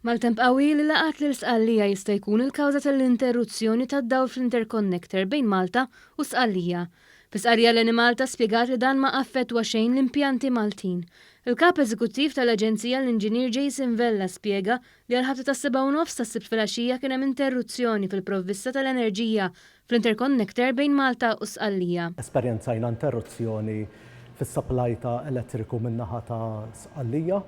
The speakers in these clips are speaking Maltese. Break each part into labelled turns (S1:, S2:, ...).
S1: Maltemp qawwi li laqat lil Sqallija jista' jkun il-kawża tal-interruzzjoni tad-dawl fl-interconnector bejn Malta u Sqallija. Fi stqarrija l-Enemalta spjegat li dan ma affettwa xejn l-impjanti Maltin. Il-Kap Eżekuttiv tal-Aġenzija l-Inġinier Jason Vella spjega li għall-ħabta tas-sebgħa u nofs tas-Sibt filgħaxija kien hemm interruzzjoni fil-provvista tal-enerġija fl-interconnector bejn Malta u Sqallija.
S2: Esperjenzajna interruzzjoni fis-supply ta' elettriku min-naħa ta' Sqallija.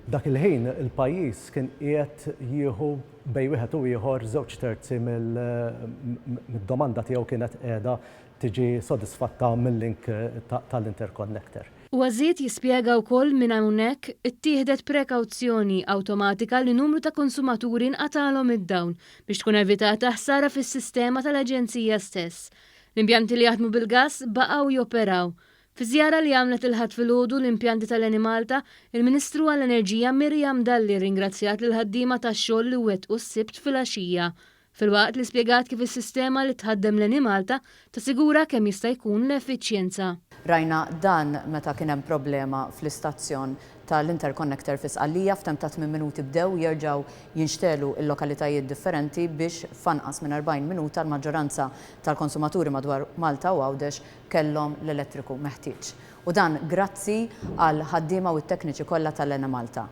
S2: Dak il-ħin il-pajjiż kien qiegħed jieħu bejn wieħed u ieħor żewġ terzi mid-domanda tiegħu kienet qiegħda tiġi sodisfatta mil-link tal-interconnector.
S1: Huwa żied jispjega wkoll minn hawnhekk ittieħdet prekawzjoni awtomatika li numru ta' konsumaturi nqatgħalhom id-dawl biex tkun evitata ħsara fis-sistema tal-aġenzija stess. L-impjanti li jaħdmu bil-gass baqgħu joperaw. Fi żjara li għamlet il-Ħadd filgħodu l-impjanti tal-Enemalta, il-Ministru għall-Enerġija Miriam Dalli rringrazzjat lill-ħaddiema tax-xogħol li wettqu s-Sibt filgħaxija. Filwaqt li spjegat kif is-sistema li tħaddem l-Enemalta tassigura kemm jista' jkun l-effiċjenza.
S3: Rajna dan meta kien hemm problema fl-istazzjon tal-interconnector fi Sqallija, f'temp ta' tmien minuti bdew jerġgħu jinxtegħlu l-lokalitajiet differenti biex f'anqas minn 40 minuta l-maġġoranza tal-konsumaturi madwar Malta u Għawdex kellhom l-elettriku meħtieġ. U dan grazzi għall-ħaddiema u t-tekniċi kollha tal-Enemalta.